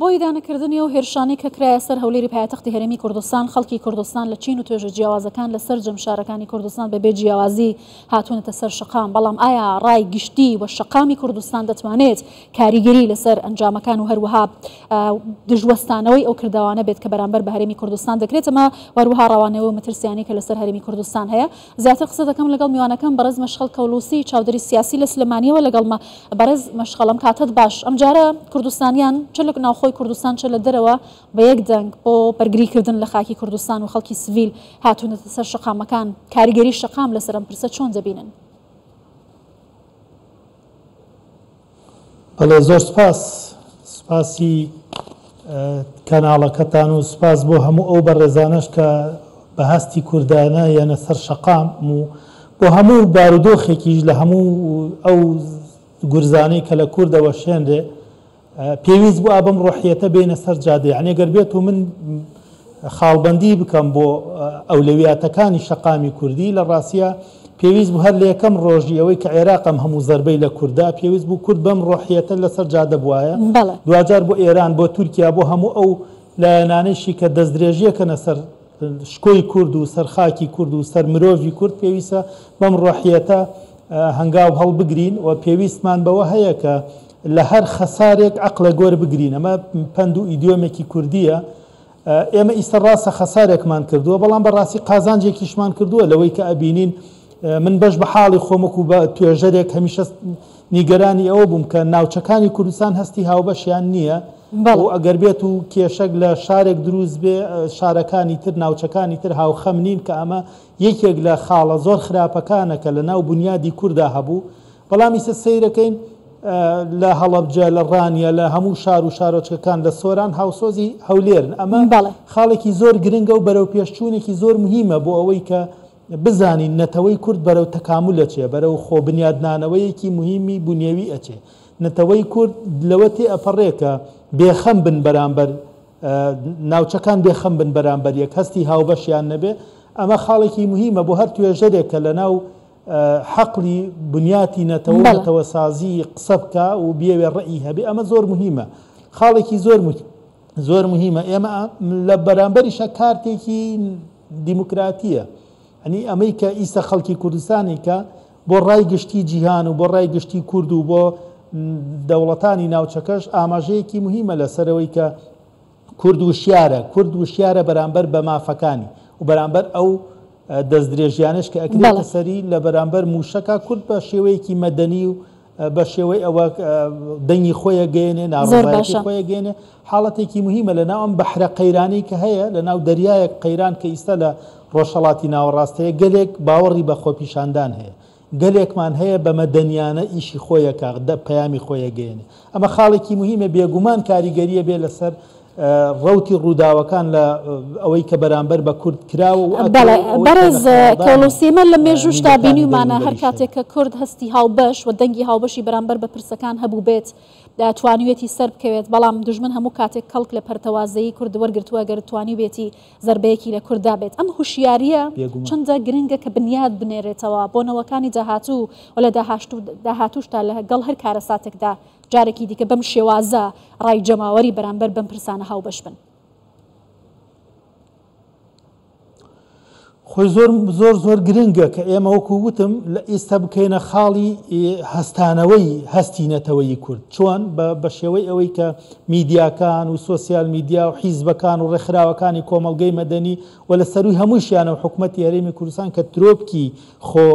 بۆ ئیدانەکردنی ئەو هێرشانەی کە کرایە سەر هەولێری پایتەختی هەرێمی کوردستان، خەڵکی کوردستان لە چین و توێژە جیاوازەکان لە سەرجەم شارەکانی کوردستان بەبێ جیاوازی هاتوونەتە سەر شەقام، بەڵام ئایا ڕای گشتی و شەقامی کوردستان دەتوانێت کاریگەری لەسەر ئەنجامەکان و هەروەها دژوەستانەوەی ئەو کردەوانە بێت کە بەرامبەر بە هەرێمی کوردستان دەکرێت ئەمە و هەروەها ڕەوانەوەی و مەترسیانەی کە لەسەر هەرێمی کوردستان هەیە؟ زیاتر قسە دەکەم لەگەڵ میوانەکەم بەڕێز مەشخەڵ کەولوسی چاودێری سیاسی لە سلێمانیەوە لەگەڵمە. بەڕێز مەشخەڵ ئەم کاتەت باش. ئەمجارە کوردستانیان چ لە ناوخۆی کوردستان چ لە دەرەوە بە یەک دەنگ بۆ بەرگری کردن لە خاکی کوردستان و خەڵکی سڤیل هاتوونەتە سەر شەقامەکان، کاریگەری شەقام لەسەر ئەم پرسە چۆن دەبینن؟ بەڵێ زۆر سوپاس، سوپاسی کەناڵەکەتان و سوپاس بۆ هەموو ئەو بەڕێزانەش کە بە هەستی کوردانە یەنە سەر شەقام و بۆ هەموو بارودۆخێکیش لە هەموو ئەو گورزانەی کە لە کورد ئەوەشێنرێ پێویست بوو ئا بەم ڕۆحیەتە بێینە سەر جادە یانی گەر بێت و من خاڵبەندی بکەم بۆ ئەولەویاتەکانی شەقامی کوردی لە ڕاستیا پێویست بوو هەر لە یەکەم ڕۆژی ئەوەی کە عێراق ئەم هەموو زەربەی لە کورد دا پێویست بوو کورد بەم ڕۆحیەتە لەسەر جادە بوایە دواجار بۆ ئێران بۆ تورکیا بۆ هەموو ئەو لایەنانەیشی کە دەستدرێژیەکەنە سەر شکۆی کورد و سەر خاکی کورد و سەر مرۆڤی کورد پێویستە بەم ڕۆحیەتە هەنگاو هەڵبگرین و پێویستمان بەوە هەیە کە لە هەر خەسارێک عەقڵێک وەربگرین ئەمە پەند و ئیدیۆمێکی کوردییە ئێمە ئیستا ڕاستە خەسارێکمان کردووە بەڵام بەڕاستی قازانجێکیشمان کردووە لەوەی کە ئەبینین من بەش بە حاڵی خۆم وەکو بە توێژەرێک هەمیشە نیگەرانی ئەوە بووم کە ناوچەکانی کوردستان هەستی هاوبەشیان نییە و ئەگەر بێت و کێشەک لە شارێک دروست بێ شارەکانی تر ناوچەکانی تر هاوخەم نین کە ئەمە یەکێک لە خاڵە زۆر خراپەکانە کە لە ناو بنیادی کوردا هەبوو بەڵام ئیسە سەیرەکەین لە هەڵەبجە لە ڕانیە لە هەموو شار و شارۆچکەکان لە سۆران هاوسۆزی هەولێرن ئەمە خاڵێکی زۆر گرنگە و بەرەوپێشچوونێکی زۆر مهیمە بۆ ئەوەی کە بزانین نەتەوەی کورد بەرەو تەکامول ئەچێ، بەرەو خۆ بنیادنانەوەیەکی موهیمی بونیەوی ئەچێ. نەتەوەی کورد لەوە تێ ئەپەڕێ کە بێخەم بن بەرامبەر ناوچەکان بێ خەم بن بەرامبەر یەک، هەستی هاوبەشیان نەبێ. ئەمە خاڵێکی موهیمە بۆ هەر توێژەرێک کە لە ناو حەقلی بنیاتی نەتەوە و نەتەوەسازی قسە بکا و بیەوێ ڕەئی هەبێ. ئەمە زۆر موهیمە. خاڵێکی زۆر زۆر موهیمە. ئێمە لە بەرامبەریشا کارتێکی دیموکراتییە. یانی ئەمەی کە ئیستە خەڵکی کوردستانی کە بۆ ڕای گشتی جیهان و بۆ ڕای گشتی کورد و بۆ دەوڵەتانی ناوچەکەش ئاماژەیەکی موهیمە لەسەر ئەوەی کە کورد وشیارە، کورد وشیارە بەرامبەر بە مافەکانی و بەرامبەر ئەو دەستدرێژیانەش کە ئەکرێتە سەری لە بەرامبەر مووشەکە کورد بە شێوەیەکی مەدەنی و بە شێوەی ئەوە دەنگی خۆی ئەگەیەنێ، ناڕەزایەتی خۆی ئەگەیەنێ، حاڵەتێکی موهیمە لە ناو ئەم بەحرە قەیرانەی کە هەیە، لە ناو دەریایەک قەیران کە ئیستا لە ڕۆژهەڵاتی ناوەڕاست هەیە، گەلێک باوەڕی بە خۆپیشاندان هەیە، گەلێکمان هەیە بە مەدەنیانە ئیشی خۆی ئەکا، پەیامی خۆی ئەگەیەنێ. ئەمە خاڵێکی موهیمە، بێگومان کاریگەرییە بێ لەسەر ڕەوتی ڕووداوەکان لە ئەوەی کە بەرامبەر بە کورد کراوە و ئەکرێ بەڵێ و ئەوەی کە لە بەڕێز خەیاڵدانی کەڵوسی ئێمە لە مێژووشدا میللەتانی بینیومانە هەر دەوروبەریش کاتێک هەیە. کە کورد هەستی هاوبەش و دەنگی هاوبەشی بەرامبەر بە پرسەکان هەبووبێت توانیویەتی سەربکەوێت بەڵام دوژمن هەموو کاتێک کەڵک لە پەرتەوازەیی کورد وەرگرتووە گەر توانیوبێتی زەربەیەکی لە کورد دابێت ئەم هوشیارییە بێگومان. چەندە گرنگە کە بنیات بنێرێتەوە بۆ نەوەکانی داهاتوو و لە داهاتووشدا لە گەڵ هەر کارەساتێکدا جارێکی دیکە بەم شێوازە ڕای جەماوەری بەرامبەر بەم پرسانە هاوبەش بن. خۆی زۆر زۆر زۆر گرنگە کە ئێمە وەکو وتم لە ئیستا بکەینە خاڵی هەستانەوەی هەستی نەتەوەیی کورد چۆن بە شێوەی ئەوەی کە میدیاکان و سۆسیال میدیا و حیزبەکان و ڕێکخراوەکانی کۆمەڵگەی مەدەنی و لە سەرووی هەمووشیانەوە حکومەتی هەرێمی کوردستان کە ترۆپکی خۆ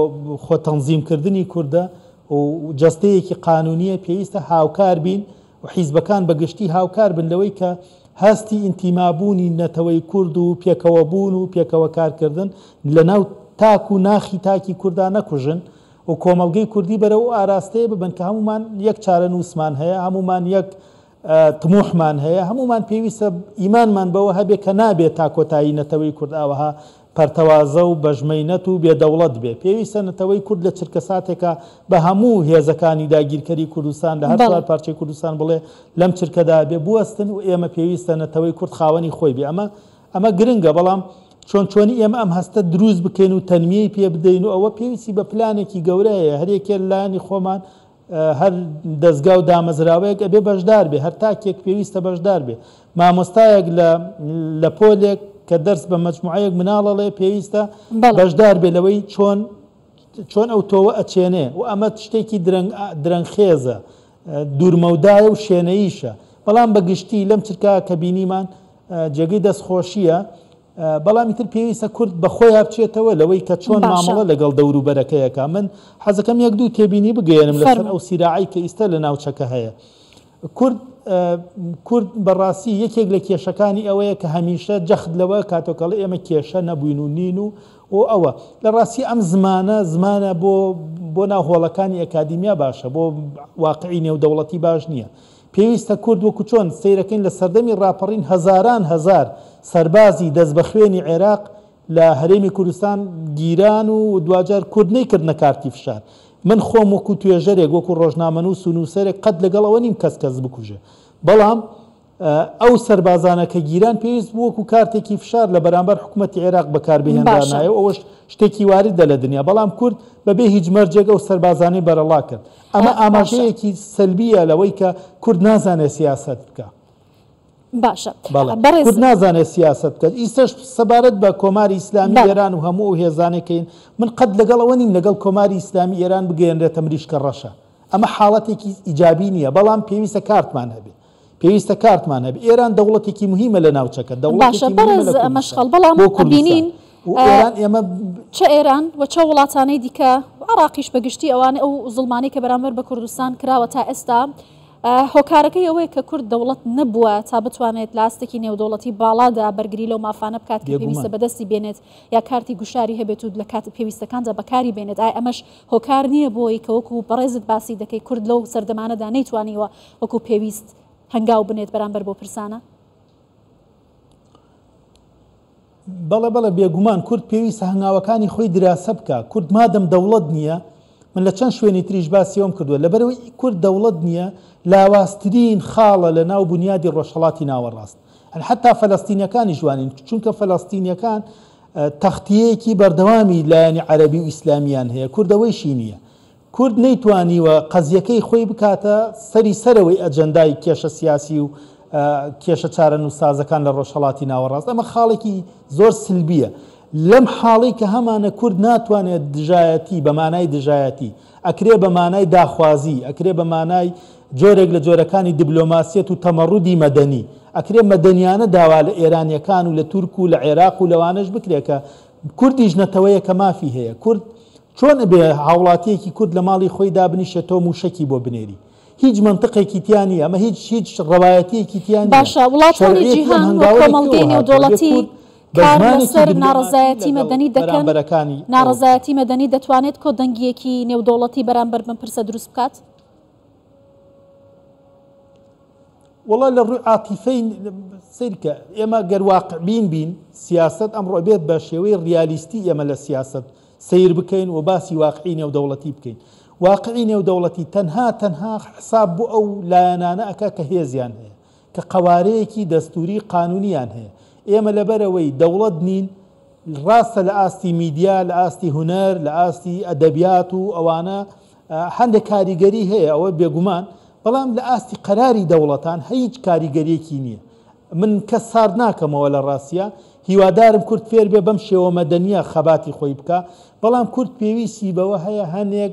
خۆ تەنزیمکردنی کوردە و جەستەیەکی قانونیە پێویستە هاوکار بین و حیزبەکان بە گشتی هاوکار بن لەوەی کە هەستی ئینتیمابوونی نەتەوەی کورد و پێکەوەبوون و پێکەوە کارکردن لە ناو تاک و ناخی تاکی کوردا نەکوژن و کۆمەڵگەی کوردی بەرەو ئەو ئاراستەیە ببەن کە هەموومان یەک چارەنووسمان هەیە، هەموومان یەک تموحمان هەیە، هەموومان پێویستە ئیمانمان بەوە هەبێ کە نابێ تا کۆتایی نەتەوەی کورد ئاوەها پەرتەوازە و بەژمەینەت و بێ دەوڵەت بێ. پێویستە نەتەوەی کورد لە چرکەساتێکا بە هەموو هێزەکانی داگیرکەری کوردستان لە هەر چوار پارچەی کوردستان بڵێ لەم چرکەدا بێ بوەستن و ئێمە پێویستە نەتەوەی کورد خاوەنی خۆی بێ. ئەمە ئەمە گرنگە بەڵام چۆن چۆنی ئێمە ئەم هەستە دروست بکەین و تەنمیەی پێ بدەین و ئەوە پێویستی بە پلانێکی گەورە هەیە هەر یەکێ لایەنی خۆمان. هەر دەزگا و دامەزراوەیەک ئەبێ بەشدار بێ، هەر تاکێک پێویستە بەشدار بێ. مامۆستایەک لە لە پۆلێک کە دەرس بە مەجموعەیەک مناڵ ئەڵێ پێویستە بەشدار بێ لەوەی چۆن چۆن ئەو تۆوە ئەچێنێ و ئەمە شتێکی درەنگ درەنگخێزە دوورمەودایە و شێنەییشە بەڵام بە گشتی لەم چرکە کە بینیمان جێگەی دەستخۆشییە بەڵام ئیتر پێویستە کورد بە خۆیا بچێتەوە لەوەی کە چۆن مامەڵە لەگەڵ دەوروبەرەکەی ئەکا. من حەزەکەم یەک دوو تێبینی بگەیەنم لەسەر ئەو سیراعەی کە ئیستە لە ناوچەکە هەیە. کورد کورد بەڕاستی یەکێک لە کێشەکانی ئەوەیە کە هەمیشە جەخت لەوە کاتۆ کەڵێ ئێمە کێشە نەبووین و نین و و ئەوە لە ڕاستی ئەم زمانە زمانە بۆ بۆ ناو هۆڵەکانی ئەکادیمیا باشە بۆ واقعی نێودەوڵەتی باش نییە. پێویستە کورد وەکو چۆن سەیرەکەین لە سەردەمی ڕاپەڕین هەزاران هەزار سەربازی دەست بە خوێنی عێراق لە هەرێمی کوردستان گیران و دواجار کورد نەیکردنە کارتی فشار. من خۆم وەکو توێژەرێک وەکو ڕۆژنامەنووس و نووسەرێک قەت لەگەڵ ئەوە نیم کەس کەس بکوژێ بەڵام ئەو سەربازانە کە گیران پێویست بوو وەکو کارتێکی فشار لە بەرامبەر حکومەتی عێراق بەکاربهێنرانایە و ئەوەش شتێکی واردە لە دنیا بەڵام کورد بەبێ هیچ مەرجێک ئەو سەربازانەی بەرەڵا کرد. ئەمە ئاماژەیەکی سەلبییە لەوەی کە کورد نازانێت سیاسەت بکا. باشە بەڵێ بەڕێز. کورد نازانێت سیاسەت بکات. ئیستەش سەبارەت بە کۆماری ئیسلامی ئێران و هەموو ئەو هێزانەی کە من قەت لەگەڵ ئەوە نیم لەگەڵ کۆماری ئیسلامی ئێران بگەیەنرێتە مریشکە ڕەشە. ئەمە حاڵەتێکی ئیجابی نییە، بەڵام پێویستە کارتمان هەبێ. پێویستە کارتمان هەبێ. ئێران دەوڵەتێکی موهیمە لە ناوچەکە، باشە دەوڵەتێکی موهیمە بەڕێز لە کوردستان، مەشخەڵ بەڵام بۆ کوردستان ئەبینین و ئێران ئێمە. چ ئێران و چ وڵاتانەی دیکە و عێراقیش بە گشتی ئەوانە ئەو زوڵمانەی کە بەرامبەر بە کوردستان کراوە تا ئێستا هۆکارەکەی ئەوەیە کە کورد دەوڵەت نەبووە تا بتوانێت لە ئاستێکی نێودەوڵەتی باڵادا بەرگری لەو مافانە بکات کە پێویستە بێگومان. بەدەستی بێنێت یا کارتی گوشاری هەبێت و لە کاتە پێویستەکاندا بەکاری بێنێت ئایا ئەمەش هۆکار نییە بۆی کە وەکو بەڕێزت باسی دەکەی کورد لەو سەردەمانەدا نەیتوانیوە وەکو پێویست هەنگاو بنێت بەرامبەر بەو پرسانە؟ بەڵێ بەڵێ بێگومان کورد پێویستە هەنگاوەکانی خۆی دراسە بکا کورد مادەم دەوڵەت نییە من لە چەند شوێنی تریش باسی ئەوم کردووە لەبەرئەوەی کورد دەوڵەت نییە لاوازترین خاڵە لە ناو بونیادی ڕۆژهەڵاتی ناوەڕاست حەتا فەلەستینیەکانیش وانین چونکە فەلەستینیەکان تەختیەیەکی بەردەوامی لایەنی عەرەبی و ئیسلامیان هەیە کورد ئەوەیشی نییە کورد نەیتوانیوە قەزیەکەی خۆی بکاتە سەری سەرەوەی ئەجەندای کێشە سیاسی و کێشە چارەنووسسازەکان لە ڕۆژهەڵاتی ناوەڕاست. ئەمە خاڵێکی زۆر سلبییە. لەم حاڵەی کە هەمانە کورد ناتوانێت دژایەتی بە مانای دژایەتی، ئەکرێ بە مانای داخوازی، ئەکرێ بە مانای جۆرێک لە جۆرەکانی دبلۆماسیەت و تەمەڕودی مەدەنی، ئەکرێ مەدەنیانە داوا لە ئێرانیەکان و لە تورک و لە عێراق و لەوانەش بکرێ کە کوردیش نەتەوەیەکە مافی هەیە. کورد چۆن ئەبێ هاوڵاتیەکی کورد لە ماڵی خۆی دابنیشێ تۆ موشەکی بۆ بنێری؟ هیچ مەنتقێکی تیا نیە، ئەمە هیچ هیچ ڕەوایەتیەکی تیا نیە. باشە وڵاتانی شەرعیەتی ئەم جیهان و هەنگاوە لە کۆمەڵگەی کوێوە هاتووە؟ ئەبێ نێودەوڵەتی کورد بە کار زمانێکی لەسەر دبلۆماسی ناڕەزایەتی لەگەڵ مەدەنی دەکەن، بەرامبەرەکانی ئەوە بکات. ناڕەزایەتی مەدەنی دەتوانێت کۆدەنگییەکی نێودەوڵەتی بەرامبەر بەم پرسە دروست بکات؟ وەڵا لە ڕووی عاتیفەی سەیرکە ئێمە گەر واقعبین بین سیاسەت ئەمڕۆ بێت بە شێوەی ڕیالیستی ئێمە لە سیاسەت سەیر بکەین و باسی واقعی نێودەوڵەتی بکەین واقعی نێودەوڵەتی تەنها تەنها حساب بۆ ئەو لایەنانە ئەکا کە هێزیان هەیە کە قەوارەیەکی دەستوری قانونیان هەیە ئێمە لەبەرەوەی دەوڵەت نین ڕاستە لە ئاستی میدیا لە ئاستی هونەر لە ئاستی ئەدەبیات و ئەوانە هەندێک کاریگەری هەیە ئەوە بێگومان، بەڵام لە ئاستی قەراری دەوڵەتان هیچ کاریگەریەکی نیە. من کەس سارد ناکەمەوە لە ڕاستیا، هیوادارم کورد فێر بێ بەم شێوە مەدەنیە خەباتی خۆی بکا، بەڵام کورد پێویستی بەوە هەیە هەنێک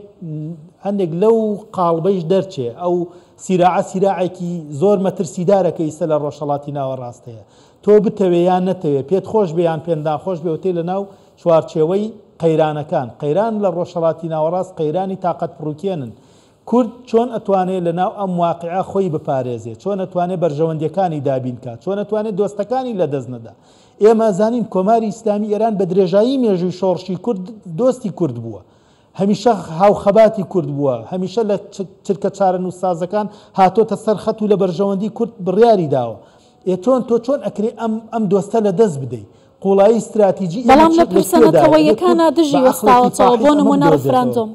هەندێک لەو قاڵبەیش دەرچێ، ئەو سیراعە سیراعێکی زۆر مەترسیدارە کە ئیستە لە ڕۆژهەڵاتی ناوەڕاست هەیە. تۆ بتەوێ یان نەتەوێ، پێت خۆش بێ یان پێت ناخۆش بێ وتەی لە ناو چوارچێوەی قەیرانەکان، قەیران لە ڕۆژهەڵاتی ناوەڕاست قەیرانی تاقەت پڕوکێنن. کورد چۆن ئەتوانێ لە ناو ئەم واقیعە خۆی بپارێزێ؟ چۆن ئەتوانێ بەرژەوەندیەکانی دابین کا؟ چۆن ئەتوانێ دۆستەکانی لە دەست نەدا؟ ئێمە ئەزانین کۆماری ئیسلامی ئێران بە درێژایی مێژووی شۆڕشی کورد دۆستی کورد بووە. هەمیشە هاوخەباتی کورد بووە، هەمیشە لە چرکە چارەنووسسازەکان هاتۆتە سەر خەت و لە بەرژەوەندی کورد بڕیاری داوە. ئێ چۆن تۆ چۆن ئەکرێ ئەم ئەم دۆستە لە دەست بدەی؟ قوڵایی ستراتیجی ئێمە بەڵام چ لە لە پرسە کوێدایە؟ ئەبێ کورد نەتەوەییەکانا بە دژی عەقڵێکی وەستاوەتەوە، فاحیش بۆ ئەمە نموونە بدۆزێتەوە. ڕفراندۆم.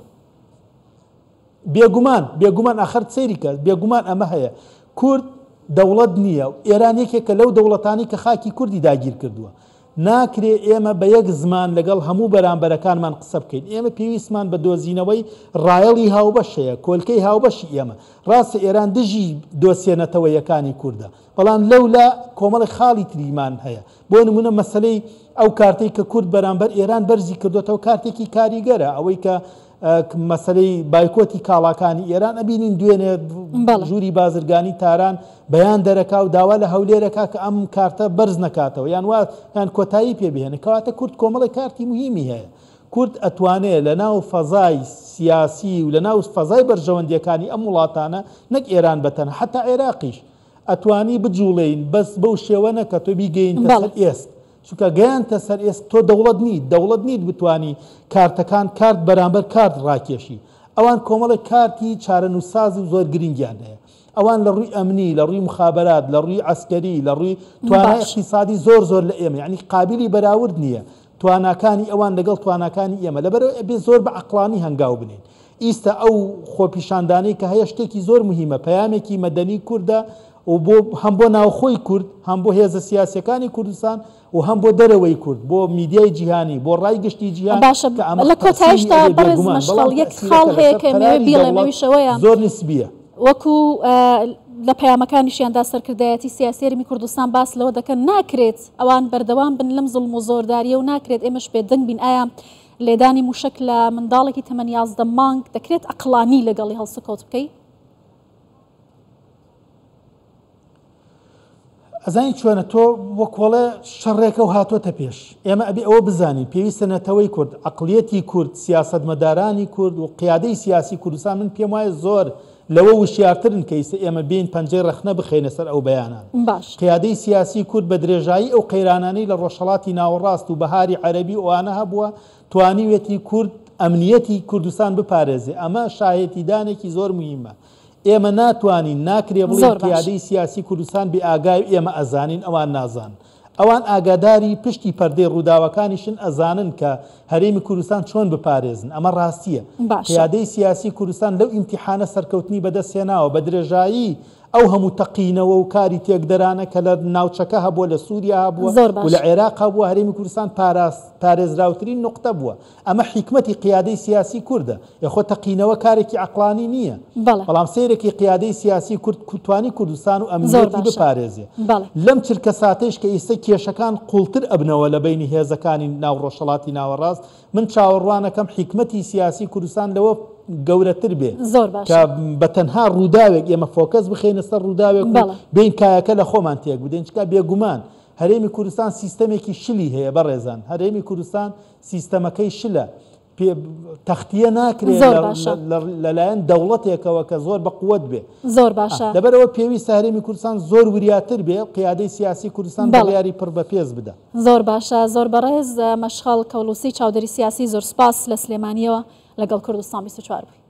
بێگومان، بێگومان ئاخر سەیری کە، بێگومان ئەمە هەیە. کورد دەوڵەت نییە و ئێران یەکێکە لەو دەوڵەتانەی کە خاکی کوردی داگیر کردووە. ناکرێ ئێمە بە یەک زمان لەگەڵ هەموو بەرامبەرەکانمان قسە بکەین. ئێمە پێویستمان بە دۆزینەوەی ڕایەڵی هاوبەش هەیە، کۆلکەی هاوبەشی ئێمە. ڕاستە ئێران دژی دۆسیە نەتەوەییەکانی کوردە، بەڵام لەولا کۆمەڵێک خاڵی تریمان هەیە. بۆ نموونە مەسەلەی ئەو کارتەی کە کورد بەرامبەر ئێران بەرزی کردۆتەوە کارتێکی کاریگەرە. ئەوەی کە مەسەلەی بایکۆتی کاڵاکانی ئێران ئەبینین دوێنێ ژووری بازرگانی تاران بەیان دەرەکا و داوا لە هەولێرەکا کە ئەم کارتە بەرز نەکاتەوە یان وا یان کۆتایی پێ بهێنێ. کەواتە کورد کۆمەڵێک کارتی موهیمی هەیە. کورد ئەتوانێ لە ناو فەزای سیاسی و لە ناو فەزای بەرژەوەندیەکانی ئەم وڵاتانە نەک ئێران بە تەنها حەتا عێراقیش ئەتوانی بجوڵێین بەس بەو شێوە نە کە تۆ بیگەینتە سەر ئێسک چونکە گەیانتە سەر ئێسک تۆ دەوڵەت نیت دەوڵەت نیت بتوانی کارتەکان کارت بەرامبەر کارت ڕاکێشی ئەوان کۆمەڵێک کارتی چارەنووسساز و زۆر گرنگیان هەیە ئەوان لە ڕووی ئەمنی لە ڕووی مخابەرات لە ڕووی عەسکەری لە ڕووی توانای ئیقتیسادی زۆر زۆر لە ئێمە یعنی قابلی بەراورد نییە تواناکانی ئەوان لەگەڵ تواناکانی ئێمە لەبەرئەوەی ئەبێ زۆر بە عەقڵانی هەنگاو بنێین ئیستە ئەو خۆپیشاندانەی کە هەیە شتێکی زۆر مهیمە پەیامێکی مەدەنی کوردە و بۆ هەم بۆ ناوخۆی کورد هەم بۆ هێزە سیاسیەکانی کوردستان و هەم بۆ دەرەوەی کورد بۆ میدیای جیهانی بۆ ڕای گشتی جیهان باشە کە ئەمە لە تەئسیری کۆتایشدا ئەبێ بەڕێز بێگومان مەشخەڵ بەڵام یەک خاڵ تەئسیرەکە هەیە لەسەر کە ئەمەوێ قەراری بیڵێم دەوڵەت ئەویش ئەوەیە زۆر نسبیە. وەکو لە پەیامەکانیشیاندا سەرکردایەتی سیاسی هەرێمی کوردستان باس لەوە دەکەن ناکرێت ئەوان بەردەوام بن لەم زوڵم و زۆرداریە و ناکرێت ئێمەش بێدەنگ بین ئایا لێدانی موشەک لە منداڵێکی تەمەن 11 مانگ دەکرێت ئەقڵانی لەگەڵی هەڵسوکەوت بکەی؟ ئەزانی چۆنە تۆ وەکۆڵێ شەڕێکە و هاتۆتە پێش ئێمە ئەبێ ئەوە بزانین پێویستە نەتەوەی کورد عقلیەتی کورد سیاسەتمەدارانی کورد و قیادەی سیاسی کوردستان من پێم وایە زۆر لەوە وشیارترن کە ئیستا ئێمە بێین پەنجەی ڕەخنە بخەینە سەر ئەو بەیانانە. باش. قیادەی سیاسی کورد بە درێژایی ئەو قەیرانانەی لە ڕۆژهەڵاتی ناوەڕاست و بەهاری عەرەبی و ئەوانە هەبووە توانیویەتی کورد ئەمنیەتی کوردستان بپارێزێ ئەمە شاهێتیدانێکی زۆر موهیمە. ئێمە ناتوانین، ناکرێ بڵێین زۆر باش. قیادەی سیاسی کوردستان بێ ئاگایە و ئێمە ئەزانین ئەوان نازانن. ئەوان ئاگاداری پشتی پەردەی ڕووداوەکانیشن ئەزانن کە هەرێمی کوردستان چۆن بپارێزن ئەمە ڕاستیە. باشە. قیادەی سیاسی کوردستان لەو ئیمتیحانە سەرکەوتنی بەدەست هێناوە بە درێژایی ئەو هەموو تەقینەوە و کاری تێکدەرانە کە لە ناوچەکە هەبووە لە سوریا هەبووە زۆر و لە باشە. عێراق هەبووە هەرێمی کوردستان پاراست پارێزراوترین نوقتە بووە ئەمە حیکمەتی قیادەی سیاسی کوردە. ئێ خۆ تەقینەوە کارێکی عەقڵانی نییە. بەڵێ. بەڵام سەیرەکی قیادەی سیاسی کورد توانی کوردستان و زۆر ئەمنیەتی باشە. بپارێزێ. بەڵێ. لەم چرکەساتەیش کە ئیستە کێشەکان قووڵتر ئەبنەوە لە بەینی هێزەکانی ناو ڕۆژهەڵاتی ناوەڕاست، من چاوەڕوانەکەم حیکمەتی سیاسی کوردستان لەوە گەورەتر بێ زۆر کە باشە. بە تەنها ڕووداوێک ئێمە فۆکەس بخەینە سەر ڕووداوێک و بەڵێ. بێین کایەکە لە خۆمان تێک بدەین. چونکە بێگومان هەرێمی کوردستان سیستەمێکی شلی هەیە بەڕێزان. هەرێمی کوردستان سیستەمەکەی شلە. پێ تەختیە ناکرێ زۆر باشە. لەلایەن دەوڵەتێکەوە کە زۆر بە قوت بێ. زۆر باشە. لەبەرئەوە پێویستە هەرێمی کوردستان زۆر وریاتر بێ، قیادەی سیاسی کوردستان بەڵێ. بڕیاری پڕ بە پێز بدا. زۆر باشە زۆر بەڕێز مەشخەڵ کەوڵوسی چاودێری سیاسی زۆر سوپاس لە سلێمانیەوە لەگەڵ کوردستان 24 بووی.